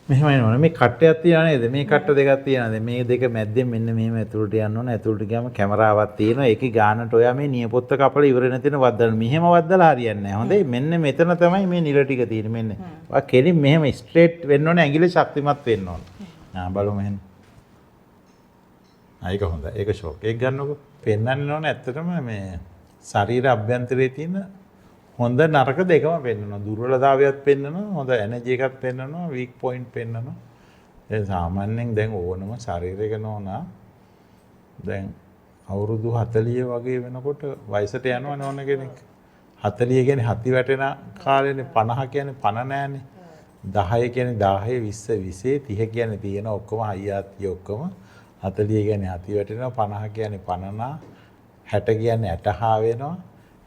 මෙහෙමයි නෝන, මේ කට්ටයක් තියනා නේද? මේ කට්ට දෙකක් තියනද? මේ දෙක මැද්දෙන් මෙන්න මෙහෙම ඇතුළට යන්න ඕන. ඇතුළට ගියාම කැමරාවක් තියෙනවා. ඒකේ ගානට ඔයා මේ නියපොත්ත කපලා ඉවර වෙන තැන වද්දන්න. මෙහෙම වද්දලා හරියන්නේ නැහැ. හොඳයි. මෙන්න මෙතන තමයි මේ නිල ටික තියෙන්නේ. මෙන්න. ඔයා කෙලින් මෙහෙම ස්ට්‍රේට් වෙන්න ඕනේ. ඇඟිලි ශක්තිමත් වෙන්න ඕන. ආ බලමු මෙහෙම. ආ ඒක හොඳයි. ඒක ෂෝක්. ඒක ගන්නකො. පෙන්වන්න ඕන ඇත්තටම මේ ශරීර අභ්‍යන්තරයේ තියෙන හොඳ නරක දෙකම පෙන්වනවා. දුර්වලතාවයත් පෙන්වනවා, හොඳ එනර්ජි එකත් පෙන්වනවා, වීක් පොයින්ට් පෙන්වනවා. දැන් සාමාන්‍යයෙන් දැන් ඕනම ශරීරයක නෝනා දැන් අවුරුදු 40 වගේ වෙනකොට වයසට යනවා නෝන කෙනෙක්. 40 කියන්නේ හති වැටෙන කාලේනේ, 50 කියන්නේ පණ නෑනේ. 10 කියන්නේ 10, 20 20, 30 කියන්නේ තියෙන ඔක්කොම හයියාත්තිය ඔක්කොම. 40 කියන්නේ හති වැටෙනවා, 50 කියන්නේ පණ නා, 60 කියන්නේ ඇටහා වෙනවා.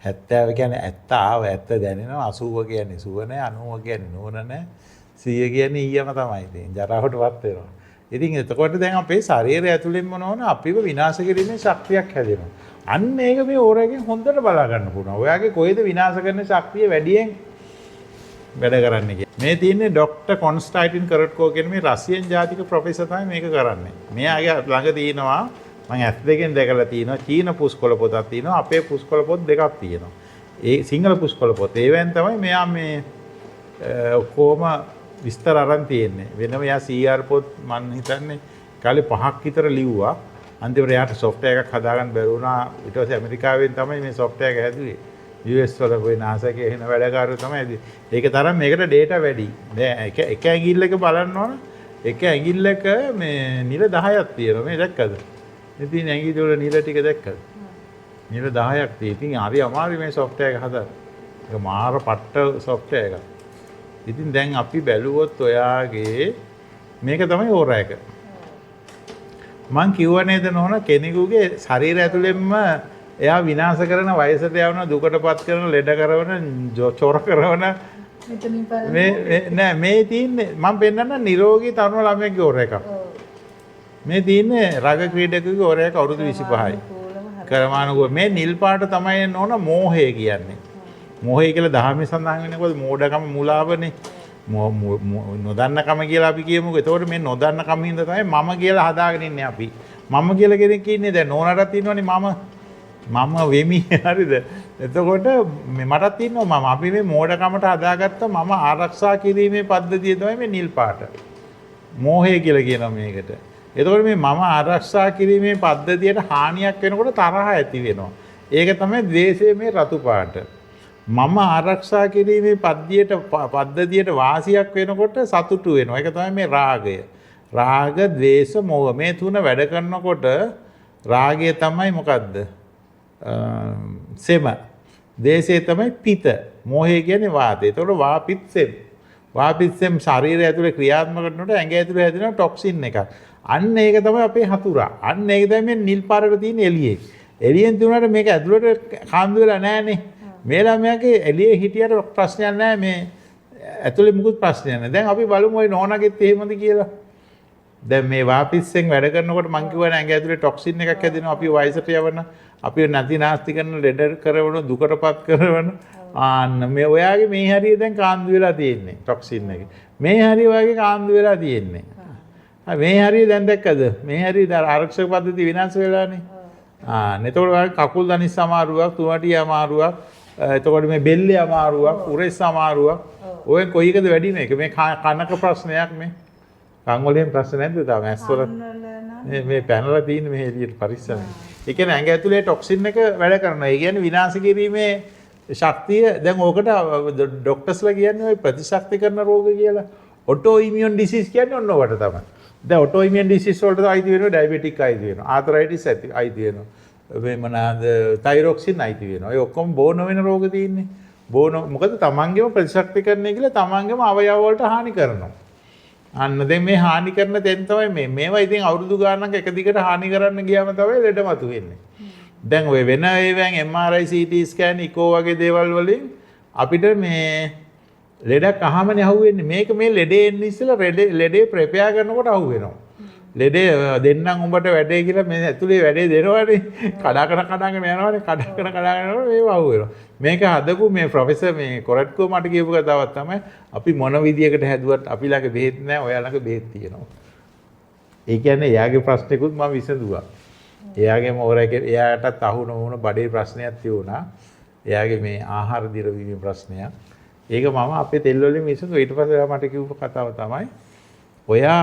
70 කියන්නේ ඇත්ත ආව, ඇත්ත දැනෙනවා. 80 කියන්නේ සුව නෑ, 90 කියන්නේ නුවණ නෑ, 100 කියන්නේ ඊයම තමයි. ඉතින් ජරාවටපත් වෙනවා. ඉතින් එතකොට දැන් අපේ ශරීරය ඇතුළෙන්ම නෝන අපිව විනාශ කිරීමේ ශක්තියක් හැදෙනවා. අන්න ඒක මේ ඕරාගෙන් හොඳට බලා ගන්න පුළුවන්. ඔයාගේ කොහෙද විනාශ කරන ශක්තිය වැඩියෙන් වැඩ කරන්නේ කියලා. මේ තියෙන්නේ ඩොක්ටර් කොන්ස්ටයිටින් කරට්කෝ කියන මේ රෂියන් ජාතික ප්‍රොෆෙසර් තමයි මේක කරන්නේ. මෙයාගේ ළඟ තියෙනවා, මං ඇස් දෙකෙන් දැකලා තියෙනවා, චීන පුස්කොළ පොතක් තියෙනවා, අපේ පුස්කොළ පොත් දෙකක් තියෙනවා. ඒ සිංහල පුස්කොළ පොත්. ඒවෙන් තමයි මෙයා මේ ඔක්කොම විස්තර අරන් තියෙන්නේ. වෙනම එයා CR පොත් මං හිතන්නේ කාලේ පහක් විතර ලිව්වා. අන්තිමට එයාට සොෆ්ට්වෙයාර් එකක් හදාගන්න බැරි වුණා. ඊට පස්සේ ඇමරිකාවෙන් තමයි මේ සොෆ්ට්වෙයාර් එක හැදුවේ. US වල කොයි NASA එකේ එහෙන වැඩකාරයෝ තමයි හැදුවේ. ඒක තරම් මේකට ඩේටා වැඩි. දැන් එක එක ඇඟිල්ලක බලන්න ඕන. එක ඇඟිල්ලක මේ නිල 10ක් තියෙනවා. මේ දැක්කද? මේ තියෙන ඇඟිලි වල නිල ටික දැක්කද? නිල 10ක් තියෙන. ඉතින් හරි අමාරුයි මේ සොෆ්ට්වෙයාර් එක හදන්න. ඒක මාර පට්ට සොෆ්ට්වෙයාර් එකක්. ඉතින් දැන් අපි බැලුවොත් ඔයාගේ මේක තමයි ඕරා එක. මං කිව්ව නේද නෝන, කෙනෙකුගේ ශරීරය ඇතුළෙන්ම එයා විනාශ කරන, වයසට යවන, දුකටපත් කරන, ලෙඩ කරන, චොර කරන මෙතනින් බලන්න. මේ නෑ, මේ තියෙන්නේ මං පෙන්නන්න නිරෝගී තරුණ ළමයෙක්ගේ ඕරා එකක්. මේ තියෙන්නේ රග ක්‍රීඩකයෙකුගේ ඕරා එක, අවුරුදු 25යි. ක්‍රමානුකූලව හරි. ක්‍රමානුකූල මේ නිල් පාට තමයි නෝන මෝහය කියන්නේ. මෝහය කියලා දහමේ සඳහන් වෙන්නේ කොහොමද? මෝඩකම, මුලාවනේ. නොදන්නකම කියලා අපි කියමුකෝ. එතකොට මේ නොදන්නකම හින්දා තමයි මම කියලා හදාගෙන ඉන්නේ අපි. මම කියලා කෙනෙක් ඉන්නේ. දැන් නෝනටත් ඉන්නවනේ මම. මම වෙමි, හරිද? එතකොට මේ මටත් ඉන්නවා මම. අපි මේ මෝඩකමට හදාගත්ත මම ආරක්ෂා කිරීමේ පද්ධතිය තමයි මේ නිල් පාට. මෝහය කියලා කියනවා මේකට. එතකොට මේ මම ආරක්ෂා කිරීමේ පද්ධතියට හානියක් වෙනකොට තරහ ඇති වෙනවා. ඒක තමයි ද්වේෂයේ මේ රතු පාට. මම ආරක්ෂා කිරීමේ පද්ධතියට වාසියක් වෙනකොට සතුටු වෙනවා. ඒක තමයි මේ රාගය. රාග, ද්වේෂ, මෝහ මේ තුන වැඩ කරනකොට රාගය තමයි මොකද්ද? සෙම. ද්වේෂය තමයි පිත. මෝහය කියන්නේ වාතය. එතකොට වාපිත් සෙම්. වාපිත් සෙම් ශරීරය ඇතුලේ ක්‍රියාත්මක කරනකොට ඇඟ ඇතුලේ හැදෙන ටොක්සින් එකක්. අන්න ඒක තමයි අපේ හතුරා. අන්න ඒක තමයි මේ නිල් පාරට තියෙන එළියේ. එළියෙන් තිබුණාට මේක ඇතුලට කාන්දු වෙලා නෑනේ. මේ ළමයාගේ එළියේ හිටියට ප්‍රශ්නයක් නෑ, මේ ඇතුලේ මුකුත් ප්‍රශ්නයක් නෑ. දැන් අපි බලමු ඔය නෝනාගෙත් එහෙමද කියලා. දැන් මේ වාපිස්සෙන් වැඩ කරනකොට මං කිව්වනේ ඇඟ ඇතුලේ ටොක්සින් එකක් හැදෙනවා. අපි වයසට යවන, අපි නැති නාස්ති කරන, ලෙඩ කරවන, දුකටපත් කරවන. ආන්න මේ ඔයාගේ මේ හරිය දැන් කාන්දු වෙලා තියෙන්නේ ටොක්සින් එක. මේ හරිය ඔයාගේ කාන්දු වෙලා තියෙන්නේ. මේ හරිය දැන් දැක්කද? මේ හරිය දැන් ආරක්ෂක පද්ධති විනාශ වෙලානේ. ආ එතකොට ඔයාගේ කකුල් දනිස් අමාරුවක්, තුනටිය අමාරුවක්, එතකොට මේ බෙල්ලේ අමාරුවක්, උරෙස් අමාරුවක්. ඔය කොයි එකද වැඩි මේක? මේ කනක ප්‍රශ්නයක් මේ. කන් වලින් ප්‍රශ්න නැද්ද තාම? ඇස් වල කන් වල නම් මේ පැනලා තියෙන මේ එළියට පරිස්සමෙන්. ඒ කියන්නේ ඇඟ ඇතුලේ ටොක්සින් එක වැඩ කරනවා. ඒ කියන්නේ විනාශ කිරීමේ ශක්තිය. දැන් ඕකට ඩොක්ටර්ස්ලා කියන්නේ ඔය ප්‍රතිශක්ති කරන රෝග කියලා. ඔටෝ ඉමියුන් ඩිසීස් කියන්නේ ඔන්න ඔකට තමයි. දැන් ඔටෝ ඉමියුන් ඩිසීස් වලට අයිති වෙනවා ඩයබටික් අයිති වෙනවා. ආතරයිටිස් අයිති වෙනවා. මේ මොනවාද, තයිරොක්සින් අයිති වෙනවා. ඒ ඔක්කොම බෝ නොවන රෝග තියෙන්නේ. බෝ මොකද තමන්ගේම ප්‍රතිශක්තිකරණය කියලා තමන්ගේම අවයව වලට හානි කරනවා. අන්න දැන් මේ හානි කරන තැන් තමයි මේ. මේවා ඉතින් අවුරුදු ගානක් එක දිගට හානි කරන්න ගියාම තමයි ලෙඩ මතුවෙන්නේ. දැන් ඔය වෙන ඒවාන් MRI, CT scan, ඉකෝ වගේ දේවල් වලින් අපිට මේ ලෙඩක් අහමනේ අහුවෙන්නේ. මේක මේ ලෙඩේ එන්න ඉස්සෙල්ලා ලෙඩේ ප්‍රෙපෙයාර් කරනකොට අහුවෙනවා. ලෙඩේ දෙන්නම් උඹට වැඩේ කියලා මේ ඇතුලේ වැඩේ දෙනවනේ. කඩාගෙන කඩාගෙන යනවනේ. කඩාගෙන කඩාගෙන යනකොට මේව අහු වෙනවා. මේක හදපු මේ ප්‍රොෆෙසර් මේ කොරට්කෝ මට කියපු කතාවක් තමයි අපි මොන විදියකට හැදුවත් අපි ළඟ බෙහෙත් නෑ, ඔයා ළඟ බෙහෙත් තියෙනවා. ඒ කියන්නේ එයාගේ ප්‍රශ්නෙකුත් මම විසඳුවා. එයාගේම ඕරා එයාටත් අහු නොවුණු බඩේ ප්‍රශ්නයක් තියුණා. එයාගේ මේ ආහාර දිරවීමේ ප්‍රශ්නයක්. ඒක මම අපේ තෙල් වලින් විසඳුවා. ඊට පස්සේ එයා මට කිව්ව කතාව තමයි ඔයා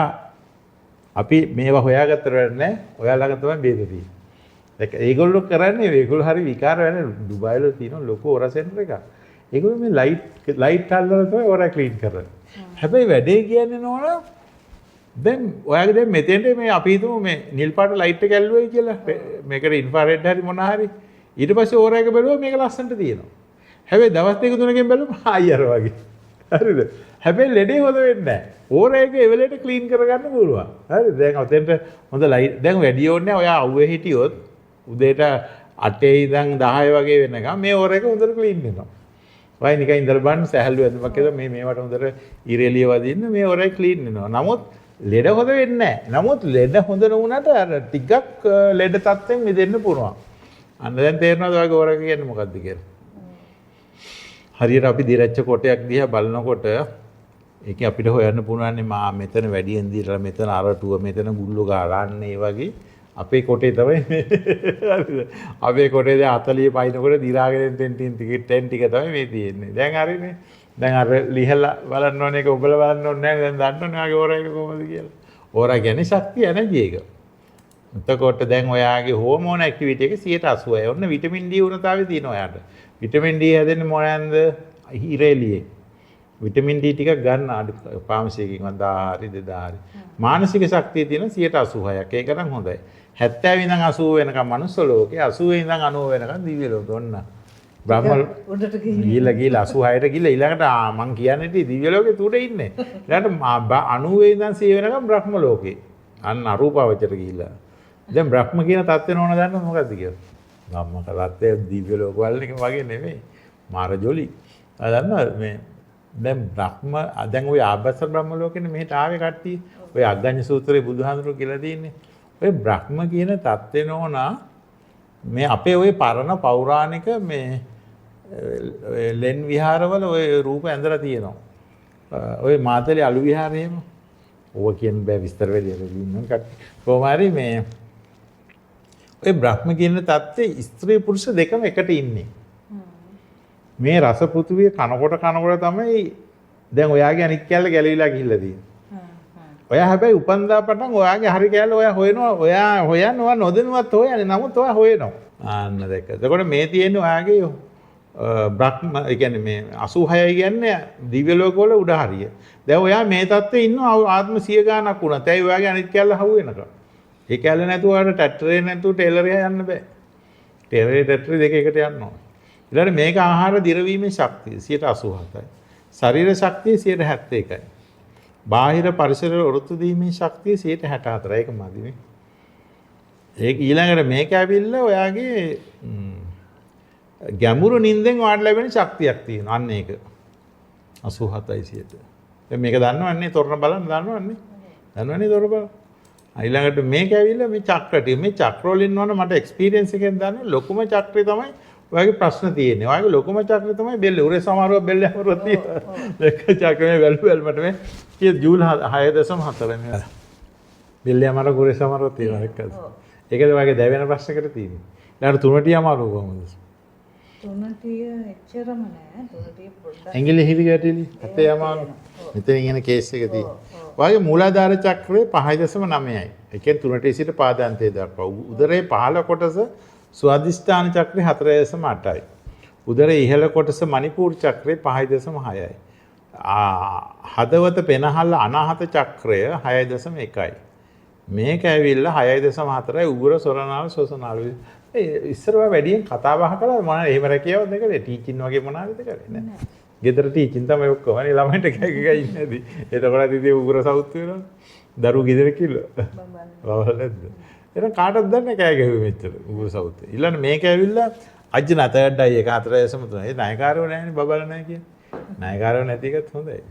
අපි මේවා හොයාගත්තට වැඩක් නෑ. ඔයා ළඟ තමයි බේද තියෙන්නේ. දැන් ඒගොල්ලෝ කරන්නේ ඒගොල්ලෝ හරි විකාර වැඩ. ඩුබායි වල තියෙන ලොකු ඕරා සෙන්ටර් එකක්. ඒගොල්ලෝ මේ ලයිට් ලයිට් අල්ලලා තමයි ඕරා ක්ලීන් කරන්නේ. හැබැයි වැඩේ කියන්නේ නෝනා දැන් ඔයාගේ දැන් මෙතෙන්ට මේ අපි හිතමු මේ නිල් පාට ලයිට් එක ඇල්ලුවයි කියලා. මේකට ඉන්ෆ්‍රාරෙඩ් හරි මොන හරි. ඊට පස්සේ ඕරා එක බැලුවා මේක ලස්සනට තියෙනවා. හැබැයි දවස් දෙක තුනකින් බැලුවම ආයි අර වගේ. හරිද? හැබැයි ලෙඩේ හොද වෙන්නේ නැහැ. ඕරා එක ඒ වෙලේට ක්ලීන් කරගන්න පුළුවන්. හරිද? දැන් ඔතෙන්ට හොඳ ලයිට් දැන් වැඩි ඕනේ නැහැ. ඔයා අවුවේ හිටියොත් උදේට 8 ඉඳන් 10 වගේ වෙනකම් මේ ඕරා එක හොඳට ක්ලීන් වෙනවා. වයි නිකන් ඉඳලා බලන්න සැහැල්ලු ඇඳුමක් ඇඳලා මේ මේවට හොඳට ඉර එළිය වදින්න මේ ඕරා එක ක්ලීන් වෙනවා. නමුත් ලෙඩ හොද වෙන්නේ නැහැ. නමුත් ලෙඩ හොඳ නොවුනට අර ටිකක් ලෙඩ තත්ත්වෙන් මිදෙන්න පුළුවන්. අන්න දැන් තේරෙනවද ඔයාගේ ඕරා එක කියන්නේ මොකද්ද කියලා? හරියට අපි දිරච්ච කොටයක් දිහා බලනකොට ඒකේ අපිට හොයන්න පුළුවන් මා මෙතන වැඩියෙන් දිරලා මෙතන අරටුව මෙතන ගුල්ලෝ ගාලා අන්න ඒ වගේ අපේ කොටේ තමයි මේ. හරිද? අපේ කොටේ දැන් 40 පයින්නකොට දිරාගෙන ටෙන් ටික තමයි මේ තියෙන්නේ. දැන් හරිනේ. දැන් අර ලිහලා බලන්න ඕනේ ඒක ඔබලා බලන්න ඕනේ නෑ. දැන් දන්නවනේ ඔයාගේ ඕරා එක කොහොමද කියලා. ඕරා කියන්නේ ශක්තිය එනර්ජි එක. එතකොට දැන් ඔයාගේ හෝමෝන ඇක්ටිවිටි එක 80යි. ඔන්න විටමින් D උණතාවය තියෙනවා ඔයාට. විටමින් D හැදෙන්නේ මොනෙන්ද? ඉර එළියෙන්. විටමින් D ටිකක් ගන්න අඩු ෆාමසි එකකින් 1000 හරි 2000 හරි. මානසික ශක්තිය තියෙන 86ක්. ඒක නම් හොඳයි. 70 ඉඳන් 80 වෙනකම් මනුස්ස ලෝකේ, 80 ඉඳන් 90 වෙනකම් දිව්‍ය ලෝකේ. ඔන්න බ්‍රහ්ම උඩට ගිහින් ගිහිල්ලා ගිහිල්ලා 86ට ගිහිල්ලා ඊළඟට මං කියන්නේ ඉතින් දිව්‍ය ලෝකේ තුඩ ඉන්නේ. ඊළඟට 90 ඉඳන් 100 වෙනකම් බ්‍රහ්ම ලෝකේ. අන්න අරූපාවචර ගිහිල්ලා. දැන් බ්‍රහ්ම කියන තත්ත්වේ නෝන දන්නවද මොකද්ද කියලා? බ්‍රහ්ම තත්ත්වය දිව්‍ය ලෝක වල එක වගේ නෙමෙයි. මාර ජොලි. ආ දන්නවද මේ දැන් බ්‍රහ්ම දැන් ඔය ආභස බ්‍රහ්ම ලෝකෙනේ මෙහෙට ආවේ කට්ටිය. ඔය අග්ගඤ්ඤ සූත්‍රයේ බුදුහාමුදුරුවෝ කියලා තියෙන්නේ. ඔය බ්‍රහ්ම කියන තත්ත්වේ නෝනා මේ අපේ ඔය පරණ පෞරාණික මේ ලෙන් විහාරවල ඔය රූප ඇඳලා තියෙනවා. ඔය මාතලේ අලු විහාරේ එහෙම. ඕව කියන්න බෑ විස්තර වෙලිය ඉන්න කට්ටිය. කොහොම හරි මේ ඔය බ්‍රහ්ම කියන තත්ත්වේ ස්ත්‍රී පුරුෂ දෙකම එකට ඉන්නේ. මේ රස පෘථිවිය කනකොට කනකොට තමයි දැන් ඔයාගේ අනික් කැලේ ගැලවිලා ගිහිල්ලා තියෙන්නේ. ඔයා හැබැයි උපන්දා පටන් ඔයාගේ හරි කැලේ ඔයා හොයනවා. ඔයා හොයන්නේ ඔයා නොදැනුවත් හොයන්නේ. නමුත් ඔයා හොයනවා. ආන්න දැක්ක. එතකොට මේ තියෙන්නේ ඔයාගේ බ්‍රහ්ම ඒ කියන්නේ මේ 86 කියන්නේ දිව්‍ය ලෝකවල උඩ හරිය. දැන් ඔයා මේ තත්ත්වේ ඉන්නවා ආත්ම 100 ගාණක් වුණත්. ඇයි ඔයාගේ අනිත් කැලේ හවු වෙනකම්. ඒ කැලේ නැතුව ඔයාට ට්‍රැක්ටරේ නැතුව ටේලරේ යන්න බෑ. ටේලරේ ට්‍රැක්ටරේ දෙක එකට යන්න ඕන. ඊළඟට මේක ආහාර දිරවීමේ ශක්තිය 87යි. ශරීර ශක්තිය 71යි. බාහිර පරිසර ඔරොත්තු දීමේ ශක්තිය 64යි. ඒක මදි නේ. ඒක ඊළඟට මේක ඇවිල්ලා ඔයාගේ ගැඹුරු නිින්දෙන් ඔයාට ලැබෙන ශක්තියක් තියෙනවා. අන්න ඒක 87යි 100. දැන් මේක දන්නවන්නේ තොරණ බලන්න දන්නවන්නේ. දන්නවන්නේ තොරණ බලන්න. ඊළඟට මේක ඇවිල්ලා මේ චක්‍ර ටික. මේ චක්‍ර වලින් වන මට එක්ස්පීරියන්ස් එකෙන් දන්න ලොකුම චක්‍රය තමයි ඔයාගේ ප්‍රශ්න තියෙන්නේ. ඔයාගේ ලොකුම චක්‍රය තමයි බෙල්ල. උරේ සමහරව බෙල්ල හැමරුවක් තියෙනවා. දෙක චක්‍රේ බැලු බැලමට මේ කීය ජූල් 6.4 මේ. බෙල්ල අමාරුව උරේ සමහරව තියෙනවා එක්කද. ඒකද ඔයාගේ දැවෙන ප්‍රශ්නකට තියෙන්නේ. ඊළඟට තුනටිය අමාරුව කොහොමද? තුනටිය එච්චරම නෑ. තුනටිය පොඩ්ඩක්. ඇඟිලි හිරි ගැටිලි අතේ අමාරු. මෙතනින් එන කේස් එක තියෙන්නේ. ඔයාගේ මූලාධාර චක්‍රය 5.9යි. ඒ කියන්නේ තුනටිය සිට පාදාන්තය දක්වා. උදරයේ පහළ කොටස ස්වාදිෂ්ඨාන චක්‍රය 4.8යි. උදරයේ ඉහළ කොටස මණිපූර් චක්‍රය 5.6යි. හදවත පෙනහල් අනාහත චක්‍රය 6.1යි. මේක ඇවිල්ලා 6.4යි. උගුර සොරනාල ශ්වසනාල. ඒ ඉස්සර ඔයා වැඩියෙන් කතා බහ කළා මොනවා එහෙම රැකියාවක් දෙකද ටීචින් වගේ මොනවාද කරේ නෑ. ගෙදර ටීචින් තමයි ඔක්කොම නේ ළමයින්ට කෑ ගහ ඉන්නේ නැති. එතකොට ඉතින් උගුර සවුත් වෙනවා. දරුවෝ ගෙදර කිව්වා. බබල් නැද්ද? එහෙනම් කාටවත් දන්නේ කෑ ගැහුවේ මෙච්චර උගුර සවුත්. ඊළඟ මේක ඇවිල්ලා අජ්ජන තර්ඩ් අයි එක 4.3. ඒ නායකාරයෝ නෑනේ බබල් නෑ කියන්නේ. නායකාරයෝ නැති එකත් හොඳයි.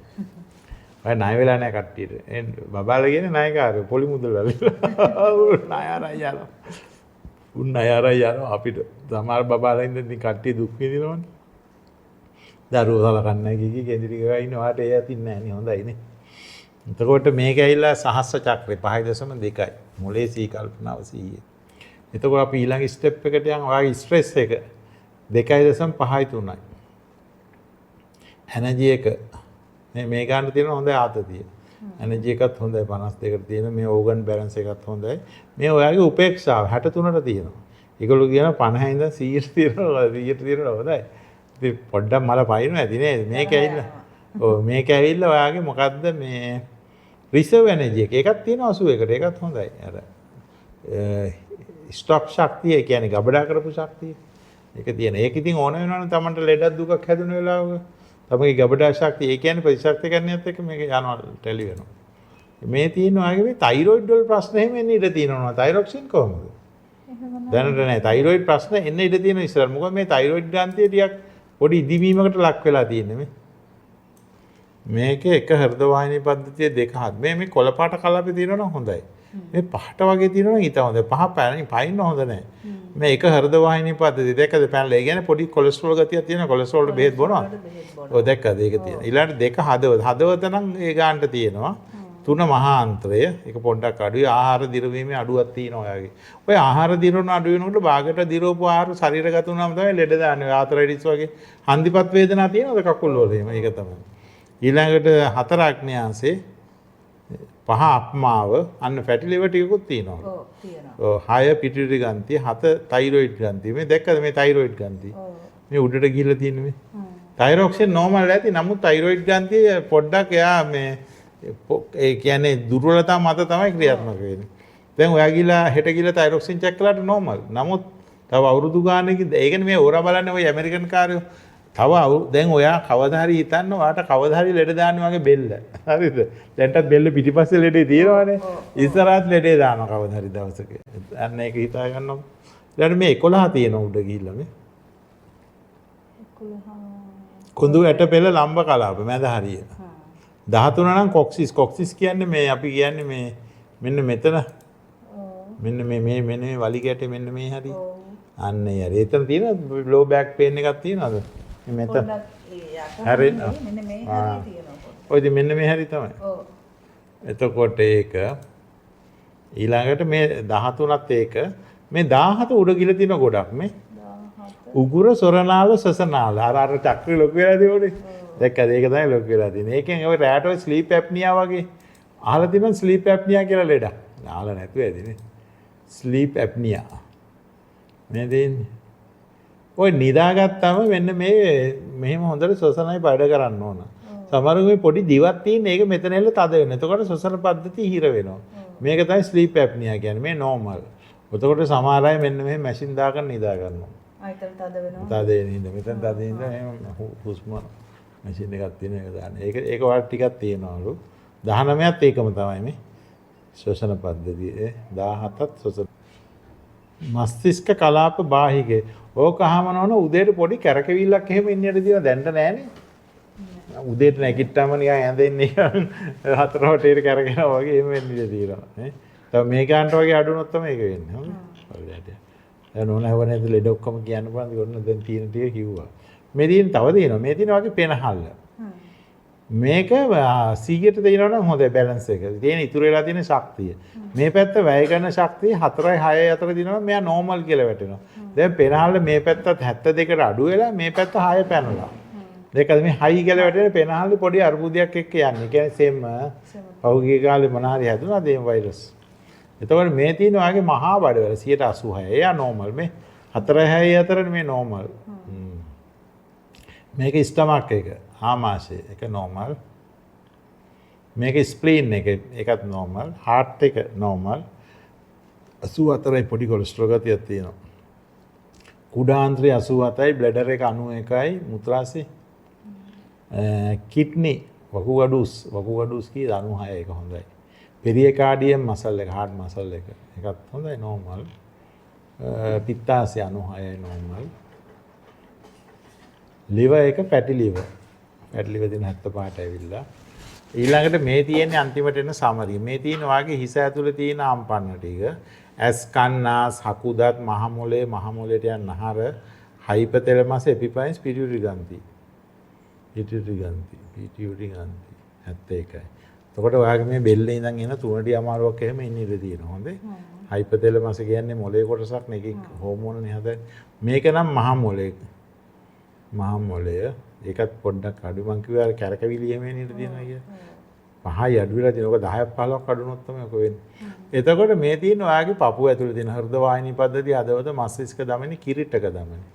ඔය ණය වෙලා නැහැ කට්ටියට. ඒ බබාලා කියන්නේ ණයකාරයෝ පොලි මුදල් වල. උන් ණය අරන් යනවා. උන් ණය අරන් යනවා අපිට. සමහර බබාලා ඉඳන් ඉතින් කට්ටිය දුක් විඳිනවනේ. දරුවෝ සලකන්නේ නැහැ කී කී කේන්ද්‍රික ගා ඉන්න ඔයාට ඒ අතින් නැහැ නේ හොඳයි නේ. එතකොට මේක ඇවිල්ලා සහස්‍ර චක්‍රේ 5.2යි. මොලේ සී කල්පනාව 100. එතකොට අපි ඊළඟ ස්ටෙප් එකට යන් ඔයාගේ ස්ට්‍රෙස් එක 2.53යි. එනර්ජි එක මේ මේ ගන්න තියෙන හොඳ ආතතිය. එනර්ජි එකත් හොඳයි 52කට තියෙන මේ ඕගන් බැලන්ස් එකත් හොඳයි. මේ ඔයාගේ උපේක්ෂාව 63ට තියෙනවා. ඒගොල්ලෝ කියන 50 ඉඳන් 100ට තියෙනවා 100ට තියෙනවා හොඳයි. ඉතින් පොඩ්ඩක් මල පයින්නවා ඇති නේද? මේක ඇවිල්ලා ඔව් මේක ඇවිල්ලා ඔයාගේ මොකද්ද මේ රිසර්ව් එනර්ජි එක. ඒකත් තියෙනවා 81කට. ඒකත් හොඳයි. අර ස්ටොක් ශක්තිය, ඒ කියන්නේ ගබඩා කරපු ශක්තිය. ඒක තියෙන. ඒක ඉතින් ඕන වෙනවනේ තමන්ට ලෙඩක් දුකක් හැදුන වෙලාවක. තමන්ගේ ගබඩා ශක්තිය, ඒ කියන්නේ ප්‍රතිශක්තිකරණයත් එක්ක මේක යනවා ටැලි වෙනවා. මේ තියෙන ඔයාගේ මේ තයිරොයිඩ් වල ප්‍රශ්න එහෙම එන්න ඉඩ තියෙනවා. තයිරොක්සින් කොහොමද? දැනට නෑ. තයිරොයිඩ් ප්‍රශ්න එන්න ඉඩ තියෙන ඉස්සර. මොකද මේ තයිරොයිඩ් ග්‍රන්ථිය ටිකක් පොඩි ඉදිමීමකට ලක් වෙලා තියෙන්නේ මේ. මේක එක හෘද වාහිනී පද්ධතිය දෙක හත්. මේ මේ කොළ පාට කලාපේ තියෙනවා නම් හොඳයි. මේ පහට වගේ තියෙනවා නම් ඊට හොඳයි. පහ පයින්න හොඳ නෑ. මේ එක හෘද වාහිනී පද්ධතිය දැක්කද පැනලා? ඒ කියන්නේ පොඩි කොලෙස්ටරෝල් ගතියක් තියෙනවා. කොලෙස්ටරෝල් වලට බෙහෙත් බොනවා. ඔව් දැක්කද? ඒක තියෙනවා. ඊළඟට දෙක හදවත. හදවත නම් ඒ ගානට තියෙනවා. තුන මහාන්ත්‍රය. ඒක පොඩ්ඩක් අඩුයි. ආහාර දිරවීමේ අඩුවක් තියෙනවා ඔයාගේ. ඔය ආහාර දිරවන අඩු වෙනකොට බාගට දිරවපු ආහාර ශරීරගත වුණාම තමයි ලෙඩ දාන්නේ. ඔය ආතරයිටිස් වගේ හන්දිපත් වේදනා තියෙනවද කකුල් වල එහෙම? ඒක තමයි. ඊළඟට හතර අග්න්‍යාංශේ පහ අප්මාව අන්න ෆැටි ලිවර් ටිකකුත් තියෙනවා. ඔව් තියෙනවා. ඔව් හය පිටුටි ග්‍රන්ථිය හත තයිරොයිඩ් ග්‍රන්ථිය. මේ දැක්කද මේ තයිරොයිඩ් ග්‍රන්ථිය? ඔව්. මේ උඩට ගිහිල්ලා තියෙන මේ. තයිරොක්සින් නෝමල් ඇති. නමුත් තයිරොයිඩ් ග්‍රන්ථිය පොඩ්ඩක් එයා මේ ඒ කියන්නේ දුර්වලතා මත තමයි ක්‍රියාත්මක වෙන්නේ. දැන් ඔයා ගිහලා හෙට ගිහලා තයිරොක්සින් චෙක් කළාට නෝමල්. නමුත් තව අවුරුදු ගානකින් ඒ කියන්නේ මේ ඕරා බලන්නේ ඔය ඇමරිකන් කාරයෝ. තව දැන් ඔයා කවදා හරි හිතන්න ඔයාට කවදා හරි ලෙඩ දාන්න වගේ බෙල්ල. හරිද? දැන්ටත් බෙල්ල පිටිපස්සේ ලෙඩේ තියෙනවනේ. ඉස්සරහත් ලෙඩේ දානවා කවදා හරි දවසක. අන්න ඒක හිතා ගන්නකො. ඊළඟට මේ 11 තියෙනවා උඩ ගිහිල්ලා මේ. 11 කොඳු ඇට පෙළ ලම්බ කලාප මැද හරිය. 13 නම් කොක්සිස්. කොක්සිස් කියන්නේ මේ අපි කියන්නේ මේ මෙන්න මෙතන. මෙන්න මේ මේ මෙන්න මේ වලි කැටේ මෙන්න මේ හරිය. අන්න ඒ හරිය. එතන තියෙන ලෝ බෑක් පේන් එකක් තියෙනවද? මේ මෙතන. හරි. මෙන්න මේ හරිය තියෙනවා. ඔය ඉතින් මෙන්න මේ හරිය තමයි. ඔව්. එතකොට ඒක ඊළඟට මේ 13ත් ඒක මේ 17 උඩ ගිල තියෙන ගොඩක් මේ 17 උගුර සොරනාල සසනාල අර අර චක්‍රය ලොකු වෙලා තියෙන්නේ. දැක්කද? ඒක තමයි ලොකු වෙලා තියෙන්නේ. ඒකෙන් ඔය රැට ඔය ස්ලීප් ඇප්නියා වගේ අහලා තියෙනවද ස්ලීප් ඇප්නියා කියලා ලෙඩක්? අහලා නැතුව ඇතිනේ. ස්ලීප් ඇප්නියා. මේ තියෙන්නේ. ඔය නිදාගත්තම මෙන්න මේ මෙහෙම හොඳට ශ්වසනයි වැඩ කරන්න ඕන. සමහරවිට මේ පොඩි දිවක් තියෙන ඒක මෙතන එල්ල තද වෙනවා. එතකොට ශ්වසන පද්ධතිය හිර වෙනවා. මේක තමයි ස්ලීප් ඇප්නියා කියන්නේ. මේ නෝමල්. එතකොට සමහර අය මෙන්න මෙහෙම මැෂින් දාගෙන නිදා ගන්නවා. ආ එතන තද වෙනවා. තද වෙන හින්දා මෙතන තද වෙන හින්දා මෙහෙම හුස්ම මැෂින් එකක් තියෙන එක දාන්න. ඒක ඒක ඔයාලට ටිකක් තියෙනවලු. 19ත් ඒකම තමයි මේ ශ්වසන පද්ධතිය. 17ත් ශ්වසන මස්තිෂ්ක කලාප බාහිකේ. ඕක අහම නෝන උදේට පොඩි කැරකෙවිල්ලක් එහෙම ඉන්නට තියෙන දැන්ට නෑනේ. උදේට නැගිට්ටම නිකන් ඇඳෙන්නේ නිකන් හතර වටේට කැරකෙනවා වගේ එහෙම වෙන්න ඉඩ තියෙනවා නේ. තව මේ ගානට වගේ අඩු වුණොත් තමයි ඒක වෙන්නේ. හොඳයි. පල්ලෙහාට. දැන් නෝන ඇහුව නේද ලෙඩ ඔක්කොම කියන්න පුළුවන්. ඔන්න දැන් තියෙන ටික කිව්වා. මේ තියෙන තව තියෙනවා. මේ තියෙන වගේ පෙනහල්ල. මේක 100ට තියෙනවා නම් හොඳයි බැලන්ස් එක. තියෙන ඉතුරු වෙලා තියෙන ශක්තිය. මේ පැත්ත වැය කරන ශක්තිය 4යි 6යි අතර තියෙනවා මෙයා නෝමල් කියලා වැටෙනවා. දැන් පෙනහල්ල මේ පැත්තත් 72කට අඩු වෙලා මේ පැත්ත 6 පැනලා. දෙකද මේ හයි කියලා වැටෙන පෙනහල්ල පොඩි අර්බුදයක් එක්ක යන්නේ. ඒ කියන්නේ සෙම පහුගිය කාලේ මොන හරි හැදුනාද මේ වෛරස්. එතකොට මේ තියෙන ඔයාගේ මහා බඩවැල 86. එයා නෝමල් මේ 4යි 6යි අතරනේ මේ නෝමල්. මේක ස්ටමක් එක ආමාශය එක නෝමල්. මේක ස්ප්ලීන් එක ඒකත් නෝමල්. හાર્ට් එක නෝමල්. 84යි පොඩි කොලෙස්ටරෝල් ගතියක් තියෙනවා. කුඩාන්ත්‍රය 87යි බ්ලැඩර් එක 91යි මුත්‍රාශය කිඩ්නි වකුගඩුස් වකුගඩුස් කී 96 එක හොඳයි. පෙරියකාඩියම් මසල් එක හાર્ට් මසල් එක ඒකත් හොඳයි නෝමල්. පිත්තාශය 96යි නෝමල්. ලිවර් එක ෆැටි ලිවර්. ෆැටි ලිවර් දින 75ට ඇවිල්ලා. ඊළඟට මේ තියෙන්නේ අන්තිමට එන සමරිය. මේ තියෙන වාගේ හිස ඇතුලේ තියෙන ආම්පන්න ටික. ඇස් කන් නාස් හකු දත් මහ මොලේ මහ මොලේට යන නහර හයිපොතැලමස් එපිෆයිස් පිටියුටරි ග්‍රන්ථි. පිටියුටරි ග්‍රන්ථි. පිටියුටරි ග්‍රන්ථි. 71යි. එතකොට ඔයාගේ මේ බෙල්ලේ ඉඳන් එන තුනටි අමාරුවක් එහෙම එන්න ඉඩ තියෙනවා. හොඳේ. හයිපොතැලමස් කියන්නේ මොලේ කොටසක් නේ. ඒකේ හෝමෝන නේ හදන්නේ. මේක නම් මහ මොලේ. මහ මොලය. ඒකත් පොඩ්ඩක් අඩු මං කිව්වා අර කැරකවිලි එහෙම එන්න ඉඩ තියෙනවා කියලා. පහයි අඩු වෙලා තියෙනවා. ඔක 10ක් 15ක් අඩු වුණොත් තමයි ඔක වෙන්නේ. එතකොට මේ තියෙන ඔයාගේ පපුව ඇතුලේ තියෙන හෘද වාහිනී පද්ධතිය, හදවත, මස්තිෂ්ක ධමනි, කිරිටක ධමනි.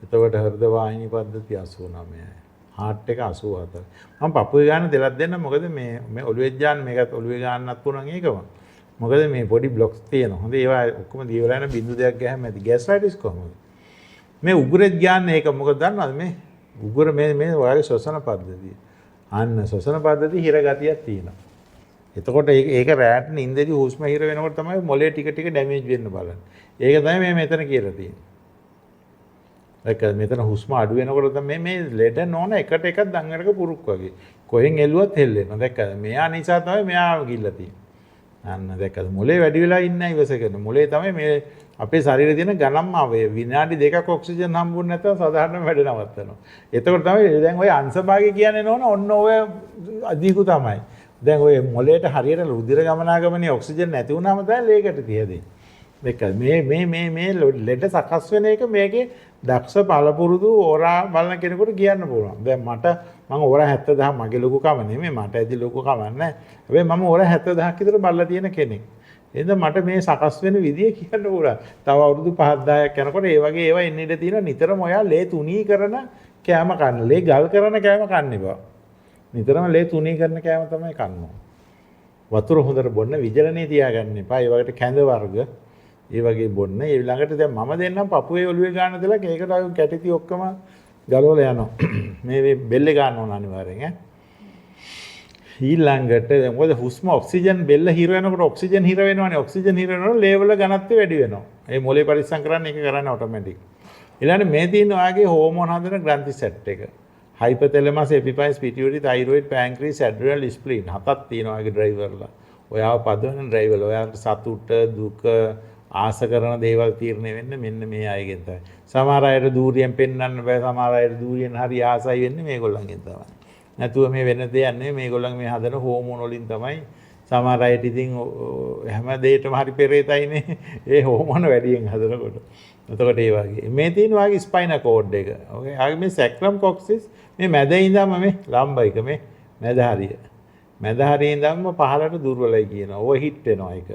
එතකොට හෘද වාහිනී පද්ධතිය 89යි. හાર્ට් එක 84. මම පපුවේ ගන්න දෙලක් දෙන්න මොකද මේ මේ ඔළුවේ ගන්න මේකත් ඔළුවේ ගන්නත් පුළුවන් ඒකම. මොකද මේ පොඩි බ්ලොක්ස් තියෙනවා. හොඳ ඒවා ඔක්කොම දිය වෙලා යන බින්දු දෙයක් ගෑම ඇති. ගෑස්ට්‍රයිටිස් කොහොමද? මේ උගුරෙත් ගන්න ඒක මොකද දන්නවද මේ? උගුර මේ මේ ඔයාගේ ශ්වසන පද්ධතිය. අන්න ශ්වසන පද්ධතිය හිර ගතියක් තියෙනවා. එතකොට ඒක ඒක රැට නින්දේදී හුස්ම හිර වෙනකොට තමයි මොලේ ටික ටික ඩැමේජ් වෙන්න බලන්නේ. ඒක තමයි මේ මෙතන කියලා තියෙන්නේ. ඒක මෙතන හුස්ම අඩු වෙනකොට තමයි මේ මේ ලෙඩ නෝන එකට එකක් දඟලක පුරුක් වගේ. කොහෙන් එළුවත් හෙල්ලෙනවා. දැක්කද? මෙයා නිසා තමයි මෙයා ගිල්ල තියෙන්නේ. අන්න දැක්කද? මොලේ වැඩි වෙලා ඉන්නේ ඉවසගෙන. මොලේ තමයි මේ අපේ ශරීරයේ තියෙන ගණන්ම අවය. විනාඩි දෙකක් ඔක්සිජන් හම්බුනේ නැත්නම් සාධාරණව වැඩ නවත්තනවා. එතකොට තමයි දැන් ඔය අංශභාගය කියන්නේ නෝන ඔන්න ඔය අධිකු තමයි. දැන් ඔය මොලේට හරියට රුධිර ගමනාගමනේ ඔක්සිජන් නැති වුණාම තමයි ලේකට තියදෙන්නේ. දැක්කද? මේ මේ මේ මේ ලෙඩ සකස් වෙන එක මේකේ දක්ෂ පළපුරුදු ඕරා බලන කෙනෙකුට කියන්න පුළුවන්. දැන් මට මං ඕරා 70000 මගේ ලොකු කම නෙමෙයි මට ඇති ලොකු කමක් නෑ. හැබැයි මම ඕරා 70000ක් විතර බලලා තියෙන කෙනෙක්. එහෙනම් මට මේ සකස් වෙන විදිය කියන්න පුළුවන්. තව අවුරුදු 5 10ක් යනකොට ඒ වගේ ඒවා එන්න ඉඩ තියෙනවා. නිතරම ඔයා ලේ තුනී කරන කෑම කන්න. ලේ ගල් කරන කෑම කන්න එපා. නිතරම ලේ තුනී කරන කෑම තමයි කන්න ඕන. වතුර හොඳට බොන්න, විජලනේ තියාගන්න එපා. ඒ වගේට කැඳ වර්ග ඒ වගේ බොන්න. ඒ ළඟට දැන් මම දෙන්නම් පපුවේ ඔළුවේ ගන්න දෙලක් ඒකට අය කැටිති ඔක්කොම ගලවලා යනවා. මේ මේ බෙල්ලේ ගන්න ඕන අනිවාර්යෙන් ඈ. ඊළඟට දැන් මොකද හුස්ම ඔක්සිජන් බෙල්ල හිර වෙනකොට ඔක්සිජන් හිර වෙනවනේ. ඔක්සිජන් හිර වෙනකොට ලේ වල ඝනත්වය වැඩි වෙනවා. ඒ මොලේ පරිස්සම් කරන්න ඒක කරන්නේ ඔටෝමැටික්. ඊළඟට මේ තියෙන ඔයාගේ හෝමෝන් හදන ග්‍රන්ථි සෙට් එක. හයිපොතැලමස්, එපිෆයිස්, පිටියුටරි, තයිරොයිඩ්, පැන්ක්‍රීස්, ඇඩ්‍රිනල්, ස්ප්ලීන් හතක් තියෙනවා ඔයාගේ ඩ්‍රයිවර්ලා. ඔයාව පදවන ඩ්‍රයිවර්ලා. ඔයාට සතුට, දුක, ආස කරන දේවල් තීරණය වෙන්න මෙන්න මේ අයගෙන් තමයි. සමහර අයට දූරියෙන් පෙන්වන්න බෑ. සමහර අයට දූරියෙන් හරි ආසයි වෙන්නේ මේගොල්ලන්ගෙන් තමයි. නැතුව මේ වෙන දෙයක් නෙවෙයි මේගොල්ලන් මේ හදන හෝමෝන වලින් තමයි. සමහර අයට ඉතින් හැම දෙයකටම හරි පෙරේතයිනේ. ඒ හෝමෝන වැඩියෙන් හදනකොට. එතකොට ඒ වගේ. මේ තියෙන වාගේ ස්පයිනල් කෝඩ් එක. ඔකේ. ආගේ මේ සැක්‍රම් කොක්සිස් මේ මැද ඉඳන්ම මේ ලම්බ එක මේ මැද හරිය. මැද හරිය ඉඳන්ම පහළට දුර්වලයි කියනවා. ඕවර් හිට් වෙනවා ඒක.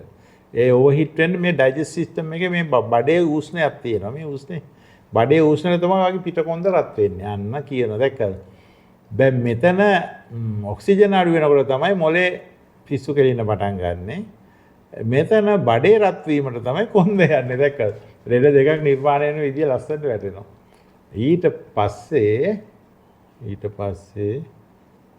ඒ ඕවර් හිට් වෙන්න මේ ඩයිජෙස්ට් සිස්ටම් එකේ මේ බඩේ උෂ්ණයක් තියෙනවා. මේ උෂ්ණේ බඩේ උෂ්ණය තමයි වගේ පිටකොන්ද රත් වෙන්නේ. අන්න කියනවා දැක්කද? දැන් මෙතන ඔක්සිජන් අඩු වෙනකොට තමයි මොලේ පිස්සු කෙලින්න පටන් ගන්නෙ. මෙතන බඩේ රත් වීමට තමයි කොන්ද යන්නේ දැක්කද? ලෙඩ දෙකක් නිර්මාණය වෙන විදිය ලස්සනට වැටෙනවා. ඊට පස්සේ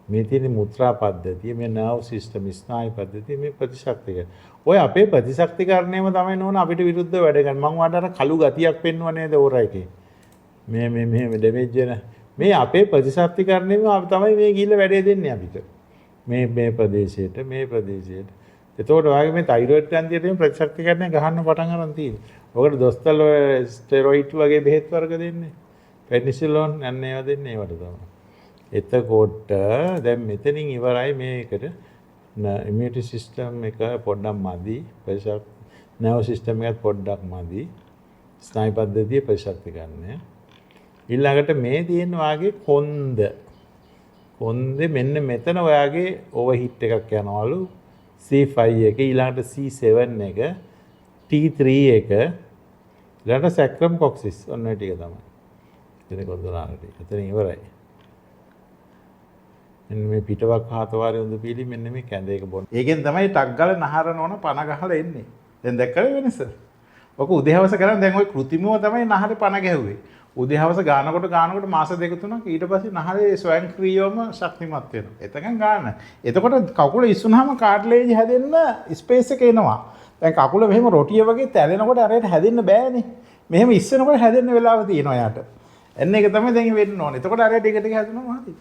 මේ තියෙන මුත්‍රා පද්ධතිය, මේ නර්ව් සිස්ටම්, ස්නායු පද්ධතිය, මේ ප්‍රතිශක්තිකරණ. ඔය අපේ ප්‍රතිශක්තිකරණයම තමයි නෝන අපිට විරුද්ධව වැඩ කරන්නේ. මං ඔයාලට අර කළු ගතියක් පෙන්නුවා නේද ඕරා එකේ. මේ මේ මේ ඩැමේජ් වෙන මේ අපේ ප්‍රතිශක්තිකරණයම තමයි මේ ගිහිල්ලා වැඩේ දෙන්නේ අපිට. මේ මේ ප්‍රදේශයට මේ ප්‍රදේශයට. එතකොට ඔයාගේ මේ තයිරොයිඩ් ග්‍රන්ථියට මේ ප්‍රතිශක්තිකරණය ගහන්න පටන් අරන් තියෙනවා. ඔකට දොස්තරල ඔය ස්ටෙරොයිඩ් වගේ බෙහෙත් වර්ග දෙන්නේ. පෙනිසිලෝන් අන්න ඒවා දෙන්නේ ඒවට තමයි. එතකොට දැන් මෙතනින් ඉවරයි මේකට. ඉමියුනිටි සිස්ටම් එක පොඩ්ඩක් මදි. ප්‍රතිශක්ති නර්ව් සිස්ටම් එකත් පොඩ්ඩක් මදි. ස්නායු පද්ධතිය ප්‍රතිශක්තිකරණය. ඊළඟට මේ තියෙන වාගේ කොන්ද. කොන්දේ මෙන්න මෙතන ඔයාගේ ඕවර් හිට් එකක් යනවලු. C5 එක ඊළඟට C7 එක T3 එක ඊළඟට සැක්‍රම් කොක්සිස් ඔන්න ඔය ටික තමයි. එතන කොන්දනාර ටික. එතන ඉවරයි. මෙන්න මේ පිටවක් හතවාරේ උඳු පීලි මෙන්න මේ කැඳ එක බොන්න. ඒකෙන් තමයි ටක් ගාලා නහර නෝන පණ ගහලා එන්නේ. දැන් දැක්කද වෙනස? ඔක උදේ හවස කරන් දැන් ඔය කෘතිමව තමයි නහරේ පණ ගැහුවේ. උදේ හවස ගානකොට ගානකොට මාස දෙක තුනක් ඊට පස්සේ නහරේ ස්වයංක්‍රීයවම ශක්තිමත් වෙනවා. එතකන් ගාන. එතකොට කකුල ඉස්සුනහම කාට්ලේජ් හැදෙන්න ස්පේස් එක එනවා. දැන් කකුල මෙහෙම රොටිය වගේ තැලෙනකොට අරයට හැදෙන්න බෑනේ. මෙහෙම ඉස්සෙනකොට හැදෙන්න වෙලාව තියෙනවා යාට. එන්න එක තමයි දැන් වෙන්න ඕනේ. එතකොට අරයට ටික ටික හැදෙනවා මහති.